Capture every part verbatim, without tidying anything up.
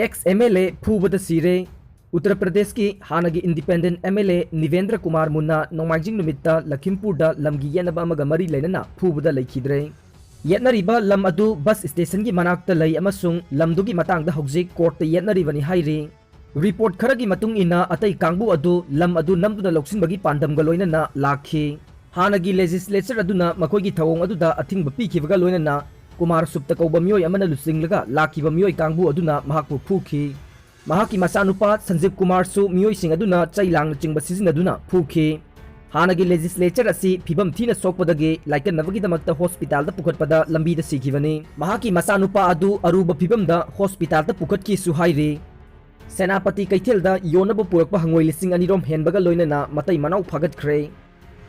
X M L A ꯐꯨꯕꯗ ꯁꯤꯔꯦ꯫ ꯎꯠꯇꯔ ꯄ꯭ꯔꯗꯦꯁꯀꯤ ꯍꯥꯟꯅꯒꯤ independent M L A Nibendra Kumar ꯃꯨꯟꯅꯥ ꯅꯣꯡꯃꯥꯏꯖꯤꯡ ꯅꯨꯃꯤꯠꯇ ꯂꯈꯤꯝꯄꯨꯔꯗ ꯂꯝꯒꯤ ꯌꯦꯠꯅꯕ ꯑꯃꯒ ꯃꯔꯤ ꯂꯩꯅꯅ ꯐꯨꯕꯗ ꯂꯩꯈꯤꯗ꯭ꯔꯦ꯫ ꯌꯦꯠꯅꯔꯤꯕ ꯂꯝ ꯑꯗꯨ ꯕꯁ ꯁ꯭ꯇꯦꯁꯟꯒꯤ ꯃꯅꯥꯛꯇ ꯂꯩ ꯑꯃꯁꯨꯡ ꯂꯝꯗꯨꯒꯤ ꯃꯇꯥꯡꯗ ꯍꯧꯖꯤꯛ ꯀꯣꯔꯠꯇ ꯌꯦꯠꯅꯔꯤꯕꯅꯤ ꯍꯥꯏꯔꯤ꯫ ꯔꯤꯄꯣꯔꯠ ꯈꯔꯒꯤ ꯃꯇꯨꯡ ꯏꯟꯅ ꯑꯇꯩ ꯀꯥꯡꯕꯨ ꯑꯗꯨ ꯂꯝ ꯑꯗꯨ ꯅꯝꯗꯨꯅ ꯂꯧꯁꯤꯟꯕꯒꯤ ꯄꯥꯟꯗꯝꯒ ꯂꯣꯏꯅꯅ ꯂꯥꯛꯈꯤ꯫ ꯍꯥꯟꯅꯒꯤ ꯂꯦꯖꯤꯁꯂꯦꯆꯔ ꯑꯗꯨꯅ ꯃꯈꯣꯏꯒꯤ ꯊꯧꯑꯣꯡ ꯑꯗꯨꯗ ꯑꯊꯤꯡꯕ ꯄꯤꯈꯤꯕꯒ ꯂꯣꯏꯅꯅ ꯀꯨꯃꯥꯔ ꯁꯨꯞꯇ ꯀꯧꯕ ꯃꯤꯑꯣꯏ ꯑꯃꯅ ꯂꯨꯆꯤꯡꯂꯒ ꯂꯥꯛꯈꯤꯕ ꯃꯤꯑꯣꯏ ꯀꯥꯡꯕꯨ ꯑꯗꯨꯅ ꯃꯍꯥꯛꯄꯨ ꯐꯨꯈꯤ꯫ ꯃꯍꯥꯛꯀꯤ ꯃꯆꯥꯅꯨꯄꯥ ꯁꯟꯖꯤꯞ ꯀꯨꯃꯥꯔꯁꯨ ꯃꯤꯑꯣꯏꯁꯤꯡ ꯑꯗꯨꯅ ꯆꯩ ꯂꯥꯡꯅꯆꯤꯡꯕ ꯁꯤꯖꯤꯟꯅꯗꯨꯅ ꯐꯨꯈꯤ꯫ ꯍꯥꯟꯅꯒꯤ ꯂꯦꯖꯤꯁꯂꯦꯆꯔ ꯑꯁꯤ ꯐꯤꯕꯝ ꯊꯤꯅ ꯁꯣꯛꯄꯗꯒꯤ ꯂꯥꯏꯀꯠꯅꯕꯒꯤꯗꯃꯛꯇ ꯍꯣꯁꯄꯤꯇꯥꯜꯗ ꯄꯨꯈꯠꯄꯗ ꯂꯝꯕꯤꯗ ꯁꯤꯈꯤꯕꯅꯤ꯫ ꯃꯍꯥꯛꯀꯤ ꯃꯆꯥꯅꯨꯄꯥ ꯑꯗꯨ ꯑꯔꯨꯕ ꯐꯤꯕꯝꯗ ꯍꯣꯁꯄꯤꯇꯥꯜꯗ ꯄꯨꯈꯠꯈꯤꯁꯨ ꯍꯥꯏꯔꯤ꯫ ꯁꯦꯅꯥꯄꯇꯤ ꯀꯩꯊꯦꯜꯗ ꯌꯣꯟꯅꯕ ꯄꯨꯔꯛꯄ ꯍꯪꯉꯣꯏ ꯂꯤꯁꯤꯡ ꯑꯅꯤ ꯔꯣꯝ ꯍꯦꯟꯕꯒ ꯂꯣꯏꯅꯅ ꯃꯇꯩ ꯃꯅꯥꯎ ꯐꯥꯒꯠꯈ꯭ꯔꯦ꯫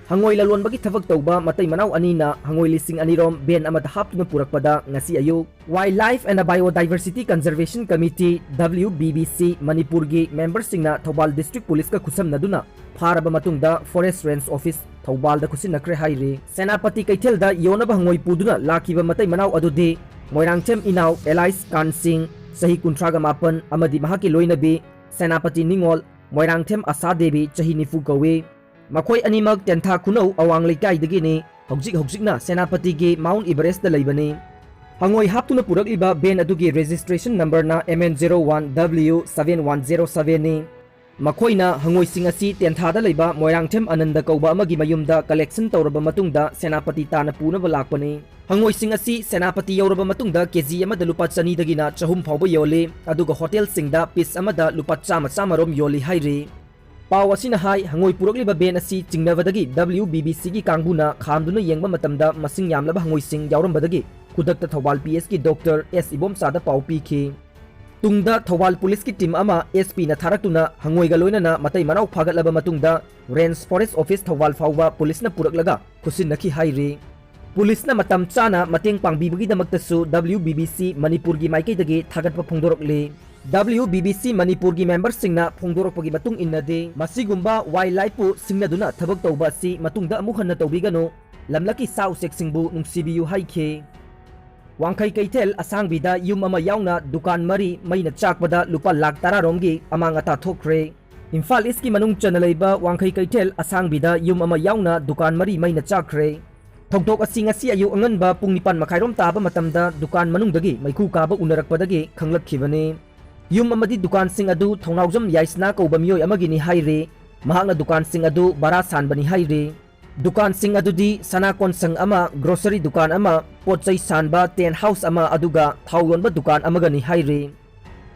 ꯍꯪꯉꯣꯏ ꯂꯂꯣꯟꯕꯒꯤ ꯊꯕꯛ ꯇꯧꯕ ꯃꯇꯩ ꯃꯅꯥꯎ ꯑꯅꯤꯅ ꯍꯪꯉꯣꯏ ꯂꯤꯁꯤꯡ ꯑꯅꯤ ꯔꯣꯝ ꯚꯦꯟ ꯑꯃꯗ ꯍꯥꯞꯇꯨꯅ ꯄꯨꯔꯛꯄꯗ ꯉꯁꯤ ꯑꯌꯨꯛ Wildlife and Biodiversity Conservation Committee, W B B C, ꯃꯅꯤꯄꯨꯔꯒꯤ ꯃꯦꯝꯕꯔꯁꯤꯡꯅ ꯊꯧꯕꯥꯜ ꯗꯤꯁꯇ꯭ꯔꯤꯛ ꯄꯨꯂꯤꯁꯀ ꯈꯨꯠꯁꯝꯅꯗꯨꯅ ꯐꯥꯔꯕ ꯃꯇꯨꯡꯗ ꯐꯣꯔꯦꯁ ꯔꯦꯟꯖ ꯑꯣꯐꯤꯁ ꯊꯧꯕꯥꯜꯗ ꯈꯨꯠꯁꯤꯟꯅꯈ꯭ꯔꯦ ꯍꯥꯏꯔꯤ꯫ ꯁꯦꯅꯥꯄꯇꯤ ꯀꯩꯊꯦꯜꯗ ꯌꯣꯟꯅꯕ ꯍꯪꯉꯣꯏ ꯄꯨꯗꯨꯅ ꯂꯥꯛꯈꯤꯕ ꯃꯇꯩ ꯃꯅꯥꯎ ꯑꯗꯨꯗꯤ ꯃꯣꯏꯔꯥꯡꯊꯦꯝ ꯏꯅꯥꯎ ꯑꯦꯂꯥꯏꯁ ꯀꯥꯟ ꯁꯤꯡ, ꯆꯍꯤ ꯀꯨꯟꯊ꯭ꯔꯥꯒ ꯃꯥꯄꯟ, ꯑꯃꯗꯤ ꯃꯍꯥꯛꯀꯤ ꯂꯣꯏꯅꯕꯤ ꯁꯦꯅꯥꯄꯇꯤ ꯅꯤꯉꯣꯜ, ꯃꯣꯏꯔꯥꯡꯊꯦꯝ ꯑꯁꯥ ꯗꯦꯕꯤ, ꯆꯍꯤ ꯅꯤꯐꯨ ꯀꯧꯏ꯫ ꯃꯈꯣꯏ ꯑꯅꯤꯃꯛ ꯇꯦꯟꯊꯥ ꯈꯨꯅꯧ ꯑꯋꯥꯡ ꯂꯩꯀꯥꯏꯗꯒꯤꯅꯤ꯫ ꯍꯧꯖꯤꯛ ꯍꯧꯖꯤꯛꯅ ꯁꯦꯅꯥꯄꯇꯤꯒꯤ ꯃꯥꯎꯟ ꯏꯚꯔꯦꯁꯇ ꯂꯩꯕꯅꯤ꯫ ꯍꯪꯉꯣꯏ ꯍꯥꯞꯇꯨꯅ ꯄꯨꯔꯛꯂꯤꯕ ꯚꯦꯟ ꯑꯗꯨꯒꯤ ꯔꯦꯖꯤꯁꯇ꯭ꯔꯦꯁꯟ ꯅꯝꯕꯔꯅ M N zero one W seven one zero seven ꯅꯤ꯫ ꯃꯈꯣꯏꯅ ꯍꯪꯉꯣꯏꯁꯤꯡ ꯑꯁꯤ ꯇꯦꯟꯊꯥꯗ ꯂꯩꯕ ꯃꯣꯏꯔꯥꯡꯊꯦꯝ ꯑꯅꯟꯗ ꯀꯧꯕ ꯑꯃꯒꯤ ꯃꯌꯨꯝꯗ ꯀꯂꯦꯛꯁꯟ ꯇꯧꯔꯕ ꯃꯇꯨꯡꯗ ꯁꯦꯅꯥꯄꯇꯤ ꯇꯥꯟꯅ ꯄꯨꯅꯕ ꯂꯥꯛꯄꯅꯤ꯫ ꯍꯪꯉꯣꯏꯁꯤꯡ ꯑꯁꯤ ꯁꯦꯅꯥꯄꯇꯤ ꯌꯧꯔꯕ ꯃꯇꯨꯡꯗ ꯀꯦꯖꯤ ꯑꯃꯗ ꯂꯨꯄꯥ ꯆꯅꯤꯗꯒꯤꯅ ꯆꯍꯨꯝ ꯐꯥꯎꯕ ꯌꯣꯜꯂꯤ, ꯑꯗꯨꯒ ꯍꯣꯇꯦꯜꯁꯤꯡꯗ ꯄꯤꯁ ꯑꯃꯗ ꯂꯨꯄꯥ ꯆꯥꯝꯃ ꯆꯥꯝꯃꯔꯣꯝ ꯌꯣꯜꯂꯤ ꯍꯥꯏꯔꯤ꯫ ꯄꯥꯎ ꯑꯁꯤꯅ ꯍꯥꯏ, ꯍꯪꯉꯣꯏ ꯄꯨꯔꯛꯂꯤꯕ ꯚꯦꯟ ꯑꯁꯤ ꯆꯤꯡꯅꯕꯗꯒꯤ W B B C ꯒꯤ ꯀꯥꯡꯕꯨꯅ ꯈꯥꯝꯗꯨꯅ ꯌꯦꯡꯕ ꯃꯇꯝꯗ ꯃꯁꯤꯡ ꯌꯥꯝꯂꯕ ꯍꯪꯉꯣꯏꯁꯤꯡ ꯌꯥꯎꯔꯝꯕꯗꯒꯤ ꯈꯨꯗꯛꯇ ꯊꯧꯕꯥꯜ P S ꯀꯤ ꯗꯣꯛꯇꯔ ꯑꯦꯁ ꯏꯕꯣꯝꯆꯥꯗ ꯄꯥꯎ ꯄꯤꯈꯤ꯫ ꯇꯨꯡꯗ ꯊꯧꯕꯥꯜ ꯄꯨꯂꯤꯁꯀꯤ ꯇꯤꯝ ꯑꯃ S P ꯅ ꯊꯥꯔꯛꯇꯨꯅ ꯍꯪꯉꯣꯏꯒ ꯂꯣꯏꯅꯅ ꯃꯇꯩ ꯃꯅꯥꯎ ꯐꯥꯒꯠꯂꯕ ꯃꯇꯨꯡꯗ ꯔꯦꯟꯖ ꯐꯣꯔꯦꯁ ꯑꯣꯐꯤꯁ ꯊꯧꯕꯥꯜ ꯐꯥꯎꯕ ꯄꯨꯂꯤꯁꯅ ꯄꯨꯔꯛꯂꯒ ꯈꯨꯠꯁꯤꯟꯅꯈꯤ ꯍꯥꯏꯔꯤ꯫ ꯄꯨꯂꯤꯁꯅ ꯃꯇꯝ ꯆꯥꯅ ꯃꯇꯦꯡ ꯄꯥꯡꯕꯤꯕꯒꯤꯗꯃꯛꯇꯁꯨ W B B C ꯃꯅꯤꯄꯨꯔꯒꯤ ꯃꯥꯏꯀꯩꯗꯒꯤ ꯊꯥꯒꯠꯄ ꯐꯣꯡꯗꯣꯔꯛꯂꯤ꯫ W B B C ꯃꯅꯤꯄꯨꯔꯒꯤ ꯃꯦꯝꯕꯔꯁꯤꯡꯅ ꯐꯣꯡꯗꯣꯔꯛꯄꯒꯤ ꯃꯇꯨꯡ ꯏꯟꯅꯗꯤ, ꯃꯁꯤꯒꯨꯝꯕ ꯋꯥꯏꯜ ꯂꯥꯏꯐꯄꯨ ꯁꯤꯡꯅꯗꯨꯅ ꯊꯕꯛ ꯇꯧꯕ ꯑꯁꯤ ꯃꯇꯨꯡꯗ ꯑꯃꯨꯛ ꯍꯟꯅ ꯇꯧꯕꯤꯒꯅꯨ, ꯂꯝꯂꯛꯀꯤ ꯁꯥ ꯎꯆꯦꯛꯁꯤꯡꯕꯨ ꯅꯨꯡꯁꯤꯕꯤꯌꯨ ꯍꯥꯏꯈꯤ꯫ ꯋꯥꯡꯈꯩ ꯀꯩꯊꯦꯜ ꯑꯁꯥꯡꯕꯤꯗ ꯌꯨꯝ ꯑꯃ ꯌꯥꯎꯅ ꯗꯨꯀꯥꯟ ꯃꯔꯤ ꯃꯩꯅ ꯆꯥꯛꯄꯗ ꯂꯨꯄꯥ ꯂꯥꯈ ꯇꯔꯥ ꯔꯣꯝꯒꯤ ꯑꯃꯥꯡ ꯑꯇꯥ ꯊꯣꯛꯈ꯭ꯔꯦ꯫ ꯏꯝꯐꯥꯜ ꯏꯁꯀꯤ ꯃꯅꯨꯡ ꯆꯟꯅ ꯂꯩꯕ ꯋꯥꯡꯈꯩ ꯀꯩꯊꯦꯜ ꯑꯁꯥꯡꯕꯤꯗ ꯌꯨꯝ ꯑꯃ ꯌꯥꯎꯅ ꯗꯨꯀꯥꯟ ꯃꯔꯤ ꯃꯩꯅ ꯆꯥꯛꯈ꯭ꯔꯦ꯫ ꯊꯧꯗꯣꯛ ꯑꯁꯤ ꯉꯁꯤ ꯑꯌꯨꯛ ꯑꯉꯟꯕ ꯄꯨꯡ ꯅꯤꯄꯥꯟ ꯃꯈꯥꯏꯔꯣꯝ ꯇꯥꯕ ꯃꯇꯝꯗ ꯗꯨꯀꯥꯟ ꯃꯅꯨꯡꯗꯒꯤ ꯃꯩꯈꯨ ꯀꯥꯕ ꯎꯅꯔꯛꯄꯗꯒꯤ ꯈꯪꯂꯛꯈꯤꯕꯅꯤ꯫ ꯌꯨꯝ ꯑꯃꯗꯤ ꯗꯨꯀꯥꯟꯁꯤꯡ ꯑꯗꯨ ꯊꯧꯅꯥꯎꯖꯝ ꯌꯥꯏꯁꯅꯥ ꯀꯧꯕ ꯃꯤꯑꯣꯏ ꯑꯃꯒꯤꯅꯤ ꯍꯥꯏꯔꯤ꯫ ꯃꯍꯥꯛꯅ ꯗꯨꯀꯥꯟꯁꯤꯡ ꯑꯗꯨ ꯚꯔꯥ ꯁꯥꯟꯕꯅꯤ ꯍꯥꯏꯔꯤ꯫ ꯗꯨꯀꯥꯟꯁꯤꯡ ꯑꯗꯨꯗꯤ ꯁꯅꯥ ꯀꯣꯟꯁꯪ ꯑꯃ, ꯒ꯭ꯔꯣꯁꯔꯤ ꯗꯨꯀꯥꯟ ꯑꯃ, ꯄꯣꯠ ꯆꯩ ꯁꯥꯟꯕ ꯇꯦꯟ ꯍꯥꯎꯁ ꯑꯃ, ꯑꯗꯨꯒ ꯊꯥꯎ ꯌꯣꯟꯕ ꯗꯨꯀꯥꯟ ꯑꯃꯒꯅꯤ ꯍꯥꯏꯔꯤ꯫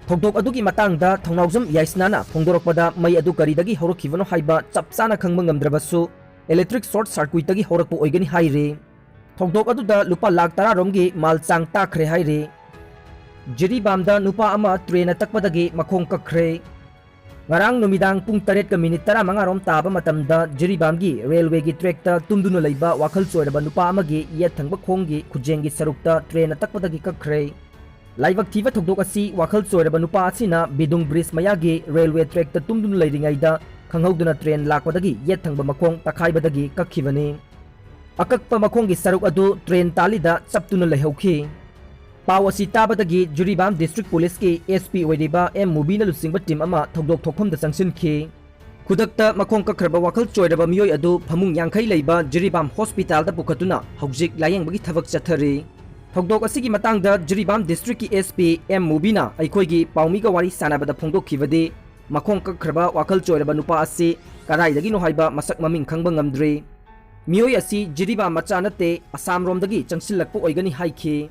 ꯊꯧꯗꯣꯛ ꯑꯗꯨꯒꯤ ꯃꯇꯥꯡꯗ ꯊꯧꯅꯥꯎꯖꯝ ꯌꯥꯏꯁꯅꯥꯅ ꯐꯣꯡꯗꯣꯔꯛꯄꯗ, ꯃꯩ ꯑꯗꯨ ꯀꯔꯤꯗꯒꯤ ꯍꯧꯔꯛꯈꯤꯕꯅꯣ ꯍꯥꯏꯕ ꯆꯞ ꯆꯥꯅ ꯈꯪꯕ ꯉꯝꯗ꯭ꯔꯕꯁꯨ, ꯏꯂꯦꯛꯇ꯭ꯔꯤꯛ ꯁꯣꯔꯠ ꯁꯥꯔꯀ꯭ꯋꯤꯠꯇꯒꯤ ꯍꯧꯔꯛꯄ ꯑꯣꯏꯒꯅꯤ ꯍꯥꯏꯔꯤ꯫ ꯊꯧꯗꯣꯛ ꯑꯗꯨꯗ ꯂꯨꯄꯥ ꯂꯥꯈ ꯇꯔꯥ ꯔꯣꯝꯒꯤ ꯃꯥꯜ ꯆꯥꯡ ꯇꯥꯈ꯭ꯔꯦ ꯍꯥꯏꯔꯤ꯫ ꯖꯤꯔꯤꯕꯥꯝꯗ ꯅꯨꯄꯥ ꯑꯃ ꯇ꯭ꯔꯦꯟꯅ ꯇꯛꯄꯗꯒꯤ ꯃꯈꯣꯡ ꯀꯛꯈ꯭ꯔꯦ꯫ ꯉꯔꯥꯡ ꯅꯨꯃꯤꯗꯥꯡ ꯄꯨꯡ ꯇꯔꯦꯠꯀ ꯃꯤꯅꯤꯠ ꯇꯔꯥꯃꯉꯥ ꯔꯣꯝ ꯇꯥꯕ ꯃꯇꯝꯗ ꯖꯤꯔꯤꯕꯥꯝꯒꯤ ꯔꯦꯜꯋꯦꯒꯤ ꯇ꯭ꯔꯦꯛꯇ ꯇꯨꯝꯗꯨꯅ ꯂꯩꯕ ꯋꯥꯈꯜ ꯆꯣꯏꯔꯕ ꯅꯨꯄꯥ ꯑꯃꯒꯤ ꯌꯦꯠ ꯊꯪꯕ ꯈꯣꯡꯒꯤ ꯈꯨꯖꯦꯡꯒꯤ ꯁꯔꯨꯛꯇ ꯇ꯭ꯔꯦꯟꯅ ꯇꯛꯄꯗꯒꯤ ꯀꯛꯈ꯭ꯔꯦ꯫ ꯂꯥꯏꯕꯛ ꯊꯤꯕ ꯊꯧꯗꯣꯛ ꯑꯁꯤ ꯋꯥꯈꯜ ꯆꯣꯏꯔꯕ ꯅꯨꯄꯥ ꯑꯁꯤꯅ ꯕꯤꯗꯨꯡ ꯕ꯭ꯔꯤꯖ ꯃꯌꯥꯒꯤ ꯔꯦꯜꯋꯦ ꯇ꯭ꯔꯦꯛꯇ ꯇꯨꯝꯗꯨꯅ ꯂꯩꯔꯤꯉꯩꯗ ꯈꯪꯍꯧꯗꯅ ꯇ꯭ꯔꯦꯟ ꯂꯥꯛꯄꯗꯒꯤ ꯌꯦꯠ ꯊꯪꯕ ꯃꯈꯣꯡ ꯇꯛꯈꯥꯏꯕꯗꯒꯤ ꯀꯛꯈꯤꯕꯅꯤ꯫ ꯑꯀꯛꯄ ꯃꯈꯣꯡꯒꯤ ꯁꯔꯨꯛ ꯑꯗꯨ ꯇ꯭ꯔꯦꯟ ꯇꯥꯂꯤꯗ ꯆꯞꯇꯨꯅ ꯂꯩꯍꯧꯈꯤ꯫ ꯄꯥꯎ ꯑꯁꯤ ꯇꯥꯕꯗꯒꯤ ꯖꯤꯔꯤꯕꯥꯝ ꯗꯤꯁꯇ꯭ꯔꯤꯛ ꯄꯨꯂꯤꯁꯀꯤ ꯑꯦꯁ ꯄꯤ ꯑꯣꯏꯔꯤꯕ ꯑꯦꯝ ꯃꯨꯕꯤꯅ ꯂꯨꯆꯤꯡꯕ ꯇꯤꯝ ꯑꯃ ꯊꯧꯗꯣꯛ ꯊꯣꯛꯐꯝꯗ ꯆꯪꯁꯤꯟꯈꯤ꯫ ꯈꯨꯗꯛꯇ ꯃꯈꯣꯡ ꯀꯛꯈ꯭ꯔꯕ ꯋꯥꯈꯜ ꯆꯣꯏꯔꯕ ꯃꯤꯑꯣꯏ ꯑꯗꯨ ꯐꯃꯨꯡ ꯌꯥꯡꯈꯩ ꯂꯩꯕ ꯖꯤꯔꯤꯕꯥꯝ ꯍꯣꯁꯄꯤꯇꯥꯜꯗ ꯄꯨꯈꯠꯇꯨꯅ ꯍꯧꯖꯤꯛ ꯂꯥꯌꯦꯡꯕꯒꯤ ꯊꯕꯛ ꯆꯠꯊꯔꯤ꯫ ꯊꯧꯗꯣꯛ ꯑꯁꯤꯒꯤ ꯃꯇꯥꯡꯗ ꯖꯤꯔꯤꯕꯥꯝ ꯗꯤꯁꯇ꯭ꯔꯤꯛꯀꯤ ꯑꯦꯁ ꯄꯤ ꯑꯦꯝ ꯃꯨꯕꯤꯅ ꯑꯩꯈꯣꯏꯒꯤ ꯄꯥꯎꯃꯤꯒ ꯋꯥꯔꯤ ꯁꯥꯟꯅꯕꯗ ꯐꯣꯡꯗꯣꯛꯈꯤꯕꯗꯤ, ꯃꯈꯣꯡ ꯀꯛꯈ꯭ꯔꯕ ꯋꯥꯈꯜ ꯆꯣꯏꯔꯕ ꯅꯨꯄꯥ ꯑꯁꯤ ꯀꯗꯥꯏꯗꯒꯤꯅꯣ ꯍꯥꯏꯕ ꯃꯁꯛ ꯃꯃꯤꯡ ꯈꯪꯕ ꯉꯝꯗ꯭ꯔꯤ꯫ ꯃꯤꯑꯣꯏ ꯑꯁꯤ ꯖꯤꯔꯤꯕꯥꯝ ꯃꯆꯥ ꯅꯠꯇꯦ, ꯑꯁꯥꯝꯔꯣꯝꯗꯒꯤ ꯆꯪꯁꯤꯜꯂꯛꯄ ꯑꯣꯏꯒꯅꯤ ꯍꯥꯏꯈꯤ꯫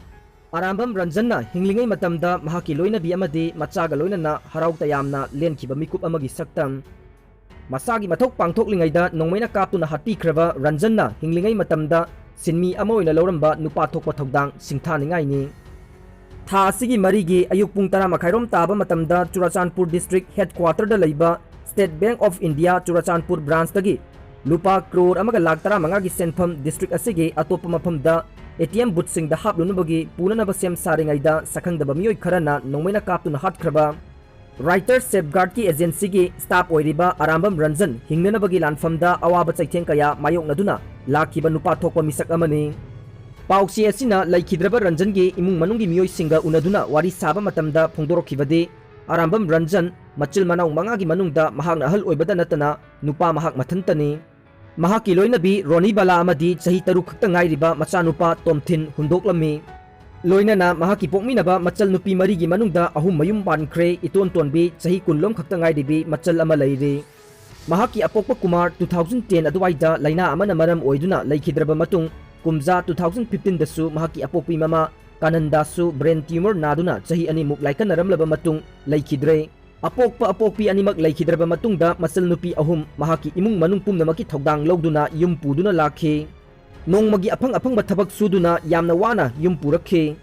ꯑꯔꯥꯝꯕꯝ ꯔꯟꯖꯟꯅ ꯍꯤꯡꯂꯤꯉꯩ ꯃꯇꯝꯗ ꯃꯍꯥꯛꯀꯤ ꯂꯣꯏꯅꯕꯤ ꯑꯃꯗꯤ ꯃꯆꯥꯒ ꯂꯣꯏꯅꯅ ꯍꯔꯥꯎ ꯇꯌꯥꯝꯅ ꯂꯦꯟꯈꯤꯕ ꯃꯤꯀꯨꯞ ꯑꯃꯒꯤ ꯁꯛꯇꯝ꯫ ꯃꯁꯥꯒꯤ ꯃꯊꯧ ꯄꯥꯡꯊꯣꯛꯂꯤꯉꯩꯗ ꯅꯣꯡꯃꯩꯅ ꯀꯥꯞꯇꯨꯅ ꯍꯥꯠꯄꯤꯈ꯭ꯔꯕ ꯔꯟꯖꯟꯅ ꯍꯤꯡꯂꯤꯉꯩ ꯃꯇꯝꯗ ꯁꯤꯟꯃꯤ ꯑꯃ ꯑꯣꯏꯅ ꯂꯧꯔꯝꯕ ꯅꯨꯄꯥ ꯊꯣꯛꯄ ꯊꯧꯗꯥꯡ ꯁꯤꯡꯊꯥꯅꯤꯡꯉꯥꯏꯅꯤ꯫ ꯊꯥ ꯑꯁꯤꯒꯤ ꯃꯔꯤꯒꯤ ꯑꯌꯨꯛ ꯄꯨꯡ ꯇꯔꯥ ꯃꯈꯥꯏꯔꯣꯝ ꯇꯥꯕ ꯃꯇꯝꯗ ꯆꯨꯔꯥꯆꯥꯟꯄꯨꯔ ꯗꯤꯁꯇ꯭ꯔꯤꯛ ꯍꯦꯗꯀ꯭ꯋꯥꯇꯔꯗ ꯂꯩꯕ state bank of India Churachandpur ꯕ꯭ꯔꯥꯟꯁꯇꯒꯤ ꯂꯨꯄꯥ ꯀ꯭ꯔꯣꯔ ꯑꯃꯒ ꯂꯥꯈ ꯇꯔꯥꯃꯉꯥꯒꯤ ꯁꯦꯟꯐꯝ ꯗꯤꯁꯇ꯭ꯔꯤꯛ ꯑꯁꯤꯒꯤ ꯑꯇꯣꯞꯄ ꯃꯐꯝꯗ ꯑꯦ ꯇꯤ ꯑꯦꯝ ꯕꯨꯠꯁꯤꯡꯗ ꯍꯥꯞꯂꯨꯅꯕꯒꯤ ꯄꯨꯅꯅꯕ ꯁꯦꯝ ꯁꯥꯔꯤꯉꯩꯗ ꯁꯛꯈꯪꯗꯕ ꯃꯤꯑꯣꯏ ꯈꯔꯅ ꯅꯣꯡꯃꯩꯅ ꯀꯥꯞꯇꯨꯅ ꯍꯥꯠꯈ꯭ꯔꯕ ꯔꯥꯏꯇꯔ ꯁꯦꯐꯒꯥꯔꯗꯀꯤ ꯑꯦꯖꯦꯟꯁꯤꯒꯤ ꯁ꯭ꯇꯥꯐ ꯑꯣꯏꯔꯤꯕ ꯑꯔꯥꯝꯕꯝ ꯔꯟꯖꯟ ꯍꯤꯡꯅꯅꯕꯒꯤ ꯂꯥꯟꯐꯝꯗ ꯑꯋꯥꯕ ꯆꯩꯊꯦꯡ ꯀꯌꯥ ꯃꯥꯌꯣꯛꯅꯗꯨꯅ ꯂꯥꯛꯈꯤꯕ ꯅꯨꯄꯥ ꯊꯣꯛꯄ ꯃꯤꯁꯛ ꯑꯃꯅꯤ꯫ ꯄꯥꯎꯆꯦ ꯑꯁꯤꯅ ꯂꯩꯈꯤꯗ꯭ꯔꯕ ꯔꯟꯖꯟꯒꯤ ꯏꯃꯨꯡ ꯃꯅꯨꯡꯒꯤ ꯃꯤꯑꯣꯏꯁꯤꯡꯒ ꯎꯅꯗꯨꯅ ꯋꯥꯔꯤ ꯁꯥꯕ ꯃꯇꯝꯗ ꯐꯣꯡꯗꯣꯔꯛꯈꯤꯕꯗꯤ, ꯑꯔꯥꯝꯕꯝ ꯔꯟꯖꯟ ꯃꯆꯤꯜ ꯃꯅꯥꯎ ꯃꯉꯥꯒꯤ ꯃꯅꯨꯡꯗ ꯃꯍꯥꯛꯅ ꯑꯍꯜ ꯑꯣꯏꯕꯗ ꯅꯠꯇꯅ ꯅꯨꯄꯥ ꯃꯍꯥꯛ ꯃꯊꯟꯇꯅꯤ꯫ ꯃꯍꯥꯛꯀꯤ ꯂꯣꯏꯅꯕꯤ ꯔꯣꯅꯤꯕꯥꯂꯥ ꯑꯃꯗꯤ ꯆꯍꯤ ꯇꯔꯨꯛ ꯈꯛꯇ ꯉꯥꯏꯔꯤꯕ ꯃꯆꯥꯅꯨꯄꯥ ꯇꯣꯝꯊꯤꯟ ꯍꯨꯟꯗꯣꯛꯂꯝꯃꯤ꯫ ꯂꯣꯏꯅꯅ ꯃꯍꯥꯛꯀꯤ ꯄꯣꯛꯃꯤꯟꯅꯕ ꯃꯆꯜ ꯅꯨꯄꯤ ꯃꯔꯤꯒꯤ ꯃꯅꯨꯡꯗ ꯑꯍꯨꯝ ꯃꯌꯨꯝ ꯄꯥꯟꯈ꯭ꯔꯦ, ꯏꯇꯣꯟ ꯇꯣꯟꯕꯤ ꯆꯍꯤ ꯀꯨꯟꯂꯣꯝ ꯈꯛꯇ ꯉꯥꯏꯔꯤꯕꯤ ꯃꯆꯜ ꯑꯃ ꯂꯩꯔꯤ꯫ ꯃꯍꯥꯛꯀꯤ ꯑꯄꯣꯛꯄ ꯀꯨꯃꯥꯔ two thousand ten ꯑꯗꯨꯋꯥꯏꯗ ꯂꯥꯏꯅꯥ ꯑꯃꯅ ꯃꯔꯝ ꯑꯣꯏꯗꯨꯅ ꯂꯩꯈꯤꯗ꯭ꯔꯕ ꯃꯇꯨꯡ, ꯀꯨꯝꯖꯥ two thousand fifteenꯗꯁꯨ ꯃꯍꯥꯛꯀꯤ ꯑꯄꯣꯛꯄꯤ ꯃꯃꯥ ꯀꯥꯅꯟꯗꯥꯁꯨ brain tumor ꯅꯥꯗꯨꯅ ꯆꯍꯤ ꯑꯅꯤꯃꯨꯛ ꯂꯥꯏꯀꯠꯅꯔꯝꯂꯕ ꯃꯇꯨꯡ ꯂꯩꯈꯤꯗ꯭ꯔꯦ꯫ ꯑꯄꯣꯛꯄ ꯑꯄꯣꯛꯄꯤ ꯑꯅꯤꯃꯛ ꯂꯩꯈꯤꯗ꯭ꯔꯕ ꯃꯇꯨꯡꯗ ꯃꯆꯜ ꯅꯨꯄꯤ ꯑꯍꯨꯝ ꯃꯍꯥꯛꯀꯤ ꯏꯃꯨꯡ ꯃꯅꯨꯡ ꯄꯨꯝꯅꯃꯛꯀꯤ ꯊꯧꯗꯥꯡ ꯂꯧꯗꯨꯅ ꯌꯨꯝ ꯄꯨꯗꯨꯅ ꯂꯥꯛꯈꯤ꯫ ꯅꯣꯡꯃꯒꯤ ꯑꯐꯪ ꯑꯐꯪꯕ ꯊꯕꯛ ꯁꯨꯗꯨꯅ ꯌꯥꯝꯅ ꯋꯥꯅ ꯌꯨꯝ ꯄꯨꯔꯛꯈꯤ꯫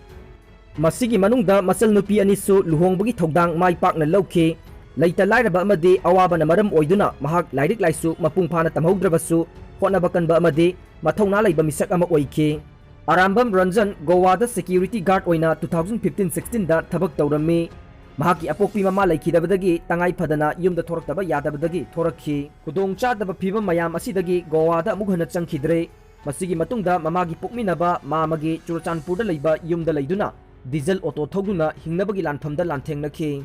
ꯃꯁꯤꯒꯤ ꯃꯅꯨꯡꯗ ꯃꯆꯜ ꯅꯨꯄꯤ ꯑꯅꯤꯁꯨ ꯂꯨꯍꯣꯡꯕꯒꯤ ꯊꯧꯗꯥꯡ ꯃꯥꯏ ꯄꯥꯛꯅ ꯂꯧꯈꯤ꯫ ꯂꯩꯇ ꯂꯥꯏꯔꯕ ꯑꯃꯗꯤ ꯑꯋꯥꯕꯅ ꯃꯔꯝ ꯑꯣꯏꯗꯨꯅ ꯃꯍꯥꯛ ꯂꯥꯏꯔꯤꯛ ꯂꯥꯏꯁꯨ ꯃꯄꯨꯡ ꯐꯥꯅ ꯇꯝꯍꯧꯗ꯭ꯔꯕꯁꯨ, ꯍꯣꯠꯅꯕ ꯀꯟꯕ ꯑꯃꯗꯤ ꯃꯊꯧꯅꯥ ꯂꯩꯕ ꯃꯤꯁꯛ ꯑꯃ ꯑꯣꯏꯈꯤ꯫ ꯑꯔꯥꯝꯕꯝ ꯔꯟꯖꯟ ꯒꯣꯋꯥꯗ security guard ꯑꯣꯏꯅ two thousand fifteen sixteenꯗ ꯊꯕꯛ ꯇꯧꯔꯝꯃꯤ꯫ ꯃꯍꯥꯛꯀꯤ ꯑꯄꯣꯛꯄꯤ ꯃꯃꯥ ꯂꯩꯈꯤꯗꯕꯗꯒꯤ ꯇꯉꯥꯏ ꯐꯗꯅ ꯌꯨꯝꯗ ꯊꯣꯔꯛꯇꯕ ꯌꯥꯗꯕꯗꯒꯤ ꯊꯣꯔꯛꯈꯤ꯫ ꯈꯨꯗꯣꯡ ꯆꯥꯗꯕ ꯐꯤꯕꯝ ꯃꯌꯥꯝ ꯑꯁꯤꯗꯒꯤ ꯒꯣꯋꯥꯗ ꯑꯃꯨꯛ ꯍꯟꯅ ꯆꯪꯈꯤꯗ꯭ꯔꯦ꯫ ꯃꯁꯤꯒꯤ ꯃꯇꯨꯡꯗ ꯃꯃꯥꯒꯤ ꯄꯣꯛꯃꯤꯟꯅꯕ ꯃꯥꯃꯒꯤ ꯆꯨꯔꯆꯥꯟꯄꯨꯔꯗ ꯂꯩꯕ ꯌꯨꯝꯗ ꯂꯩꯗꯨꯅ ꯗꯤꯖꯜ ꯑꯣꯇꯣ ꯊꯧꯗꯨꯅ ꯍꯤꯡꯅꯕꯒꯤ ꯂꯥꯟꯐꯝꯗ ꯂꯥꯟꯊꯦꯡꯅꯈꯤ꯫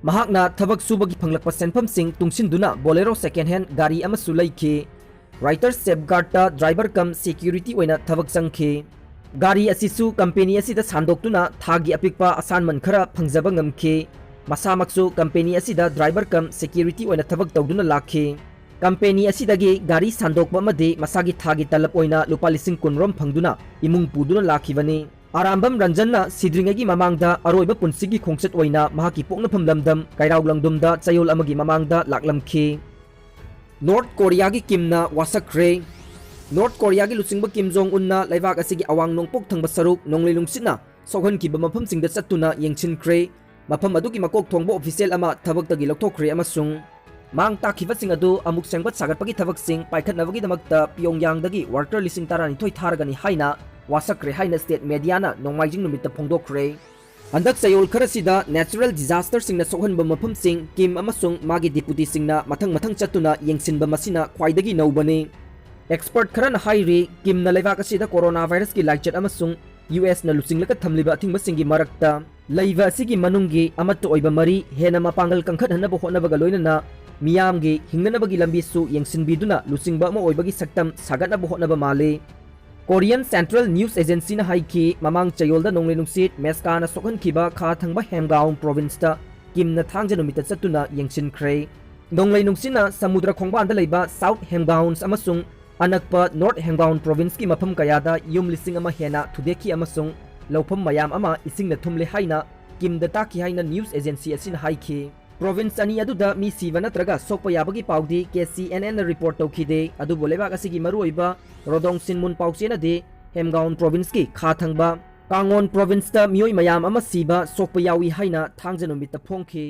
ꯃꯍꯥꯛꯅ ꯊꯕꯛ ꯁꯨꯕꯒꯤ ꯐꯪꯂꯛꯄ ꯁꯦꯟꯐꯝꯁꯤꯡ ꯇꯨꯡꯁꯤꯟꯗꯨꯅ Bolero second hand ꯒꯥꯔꯤ ꯑꯃꯁꯨ ꯂꯩꯈꯤ꯫ Writer Safeguardꯇ driver cum security ꯑꯣꯏꯅ ꯊꯕꯛ ꯆꯪꯈꯤ꯫ ꯒꯥꯔꯤ ꯑꯁꯤꯁꯨ ꯀꯝꯄꯦꯅꯤ ꯑꯁꯤꯗ ꯁꯥꯟꯗꯣꯛꯇꯨꯅ ꯊꯥꯒꯤ ꯑꯄꯤꯛꯄ ꯑꯁꯥꯟꯃꯟ ꯈꯔ ꯐꯪꯖꯕ ꯉꯝꯈꯤ꯫ ꯃꯁꯥꯃꯛꯁꯨ ꯀꯝꯄꯦꯅꯤ ꯑꯁꯤꯗ driver cum security ꯑꯣꯏꯅ ꯊꯕꯛ ꯇꯧꯗꯨꯅ ꯂꯥꯛꯈꯤ꯫ ꯀꯝꯄꯦꯅꯤ ꯑꯁꯤꯗꯒꯤ ꯒꯥꯔꯤ ꯁꯥꯟꯗꯣꯛꯄ ꯑꯃꯗꯤ ꯃꯁꯥꯒꯤ ꯊꯥꯒꯤ ꯇꯂꯕ ꯑꯣꯏꯅ ꯂꯨꯄꯥ ꯂꯤꯁꯤꯡ ꯀꯨꯟ ꯔꯣꯝ ꯐꯪꯗꯨꯅ ꯏꯃꯨꯡ ꯄꯨꯗꯨꯅ ꯂꯥꯛꯈꯤꯕꯅꯤ꯫ ꯑꯔꯥꯝꯕꯝ ꯔꯟꯖꯟꯅ ꯁꯤꯗ꯭ꯔꯤꯉꯩꯒꯤ ꯃꯃꯥꯡꯗ ꯑꯔꯣꯏꯕ ꯄꯨꯟꯁꯤꯒꯤ ꯈꯣꯡꯆꯠ ꯑꯣꯏꯅ ꯃꯍꯥꯛꯀꯤ ꯄꯣꯛꯅꯐꯝ ꯂꯝꯗꯝ ꯀꯩꯔꯥꯎ ꯂꯪꯗꯨꯝꯗ ꯆꯌꯣꯜ ꯑꯃꯒꯤ ꯃꯃꯥꯡꯗ ꯂꯥꯛꯂꯝꯈꯤ꯫ ꯅꯣꯔꯠ ꯀꯣꯔꯤꯌꯥꯒꯤ ꯀꯤꯝꯅ ꯋꯥꯁꯛꯈ꯭ꯔꯦ꯫ ꯅꯣꯔꯠ ꯀꯣꯔꯤꯌꯥꯒꯤ ꯂꯨꯆꯤꯡꯕ ꯀꯤꯝ ꯖꯣꯡ ꯎꯟꯅ ꯂꯩꯕꯥꯛ ꯑꯁꯤꯒꯤ ꯑꯋꯥꯡ ꯅꯣꯡꯄꯣꯛ ꯊꯪꯕ ꯁꯔꯨꯛ ꯅꯣꯡꯂꯩ ꯅꯨꯡꯁꯤꯠꯅ ꯁꯣꯛꯍꯟꯈꯤꯕ ꯃꯐꯝꯁꯤꯡꯗ ꯆꯠꯇꯨꯅ ꯌꯦꯡꯁꯤꯟꯈ꯭ꯔꯦ꯫ ꯃꯐꯝ ꯑꯗꯨꯒꯤ ꯃꯀꯣꯛ ꯊꯣꯡꯕ ꯑꯣꯐꯤꯁꯤꯌꯦꯜ ꯑꯃ ꯊꯕꯛꯇꯒꯤ ꯂꯧꯊꯣꯛꯈ꯭ꯔꯦ ꯑꯃꯁꯨꯡ ꯃꯥꯡ ꯇꯥꯛꯈꯤꯕꯁꯤꯡ ꯑꯗꯨ ꯑꯃꯨꯛ ꯁꯦꯝꯒꯠ ꯁꯥꯒꯠꯄꯒꯤ ꯊꯕꯛꯁꯤꯡ ꯄꯥꯏꯈꯠꯅꯕꯒꯤꯗꯃꯛꯇ ꯄꯤꯌꯣꯡꯌꯥꯡꯗꯒꯤ ꯋꯥꯔꯀꯔ ꯂꯤꯁꯤꯡ ꯇꯔꯥꯅꯤꯊꯣꯏ ꯊꯥꯔꯒꯅꯤ ꯍꯥꯏꯅ ꯋꯥꯁꯛꯈ꯭ꯔꯦ ꯍꯥꯏꯅ ꯁ꯭ꯇꯦꯠ ꯃꯦꯗꯤꯌꯥꯅ ꯅꯣꯡꯃꯥꯏꯖꯤꯡ ꯅꯨꯃꯤꯠꯇ ꯐꯣꯡꯗꯣꯛꯈ꯭ꯔꯦ꯫ ꯍꯟꯗꯛ ꯆꯌꯣꯜ ꯈꯔꯁꯤꯗ natural disasterꯁꯤꯡꯅ ꯁꯣꯛꯍꯟꯕ ꯃꯐꯝꯁꯤꯡ ꯀꯤꯝ ꯑꯃꯁꯨꯡ ꯃꯥꯒꯤ ꯗꯤꯄꯨꯇꯤꯁꯤꯡꯅ ꯃꯊꯪ ꯃꯊꯪ ꯆꯠꯇꯨꯅ ꯌꯦꯡꯁꯤꯟꯕ ꯃꯁꯤꯅ ꯈ꯭ꯋꯥꯏꯗꯒꯤ ꯅꯧꯕꯅꯤ꯫ Expert ꯈꯔꯅ ꯍꯥꯏꯔꯤ, ꯀꯤꯝꯅ ꯂꯩꯕꯥꯛ ꯑꯁꯤꯗ ꯀꯣꯔꯣꯅꯥ ꯚꯥꯏꯔꯁꯀꯤ ꯂꯥꯏꯆꯠ ꯑꯃꯁꯨꯡ ꯌꯨ ꯑꯦꯁꯅ ꯂꯨꯆꯤꯡꯂꯒ ꯊꯝꯂꯤꯕ ꯑꯊꯤꯡꯕꯁꯤꯡꯒꯤ ꯃꯔꯛꯇ ꯂꯩꯕ ꯑꯁꯤꯒꯤ ꯃꯅꯨꯡꯒꯤ ꯑꯃꯠꯇ ꯑꯣꯏꯕ ꯃꯔꯤ ꯍꯦꯟꯅ ꯃꯄꯥꯡꯒꯜ ꯀꯟꯈꯠꯍꯟꯅꯕ ꯍꯣꯠꯅꯕꯒ ꯂꯣꯏꯅꯅ ꯃꯤꯌꯥꯝꯒꯤ ꯍꯤꯡꯅꯅꯕꯒꯤ ꯂꯝꯕꯤꯁꯨ ꯌꯦꯡꯁꯤꯟꯕꯤꯗꯨꯅ ꯂꯨꯆꯤꯡꯕ ꯑꯃ ꯑꯣꯏꯕꯒꯤ ꯁꯛꯇꯝ ꯁꯥꯒꯠꯅꯕ ꯍꯣꯠꯅꯕ ꯃꯥꯜꯂꯤ꯫ Korean Central News Agencyꯅ ꯍꯥꯏꯈꯤ, ꯃꯃꯥꯡ ꯆꯌꯣꯜꯗ ꯅꯣꯡꯂꯩ ꯅꯨꯡꯁꯤꯠ ꯃꯦꯁꯀꯥꯅ ꯁꯣꯛꯍꯟꯈꯤꯕ ꯈꯥ ꯊꯪꯕ ꯍꯦꯝꯒꯥꯎꯟ ꯄ꯭ꯔꯣꯚꯤꯟꯁꯇ ꯀꯤꯝꯅ ꯊꯥꯡꯖ ꯅꯨꯃꯤꯠꯇ ꯆꯠꯇꯨꯅ ꯌꯦꯡꯁꯤꯟꯈ꯭ꯔꯦ꯫ ꯅꯣꯡꯂꯩ ꯅꯨꯡꯁꯤꯠꯅ ꯁꯃꯨꯗ꯭ꯔ ꯈꯣꯡꯕꯥꯟꯗ ꯂꯩꯕ ꯁꯥꯎꯠ ꯍꯦꯝꯒꯥꯎꯟꯁ ꯑꯃꯁꯨꯡ ꯑꯅꯛꯄ ꯅꯣꯔꯠ ꯍꯦꯝꯒꯥꯎꯟ ꯄ꯭ꯔꯣꯚꯤꯟꯁꯀꯤ ꯃꯐꯝ ꯀꯌꯥꯗ ꯌꯨꯝ ꯂꯤꯁꯤꯡ ꯑꯃ ꯍꯦꯟꯅ ꯊꯨꯗꯦꯛꯈꯤ ꯑꯃꯁꯨꯡ ꯂꯧꯐꯝ ꯃꯌꯥꯝ ꯑꯃ ꯏꯁꯤꯡꯅ ꯊꯨꯝꯂꯦ ꯍꯥꯏꯅ ꯀꯤꯝꯗ ꯇꯥꯛꯈꯤ ꯍꯥꯏꯅ ꯅ꯭ꯌꯨꯁ ꯑꯦꯖꯦꯟꯁꯤ ꯑꯁꯤꯅ ꯍꯥꯏꯈꯤ꯫ ꯄ꯭ꯔꯣꯚꯤꯟꯁ ꯑꯅꯤ ꯑꯗꯨꯗ ꯃꯤ ꯁꯤꯕ ꯅꯠꯇ꯭ꯔꯒ ꯁꯣꯛꯄ ꯌꯥꯕꯒꯤ ꯄꯥꯎꯗꯤ ꯀꯦ ꯁꯤ ꯑꯦꯟ ꯑꯦꯟꯅ ꯔꯤꯄꯣꯔꯠ ꯇꯧꯈꯤꯗꯦ, ꯑꯗꯨꯕꯨ ꯂꯩꯕꯥꯛ ꯑꯁꯤꯒꯤ ꯃꯔꯨꯑꯣꯏꯕ ꯔꯣꯗꯣꯡ ꯁꯤꯟꯃꯨꯟ ꯄꯥꯎꯆꯦꯅꯗꯤ ꯍꯦꯝꯒꯥꯎꯟ ꯄ꯭ꯔꯣꯚꯤꯟꯁꯀꯤ ꯈꯥ ꯊꯪꯕ ꯀꯥꯡꯉꯣꯟ ꯄ꯭ꯔꯣꯚꯤꯟꯁꯇ ꯃꯤꯑꯣꯏ ꯃꯌꯥꯝ ꯑꯃ ꯁꯤꯕ ꯁꯣꯛꯄ ꯌꯥꯎꯏ ꯍꯥꯏꯅ ꯊꯥꯡꯖ ꯅꯨꯃꯤꯠꯇ ꯐꯣꯡꯈꯤ꯫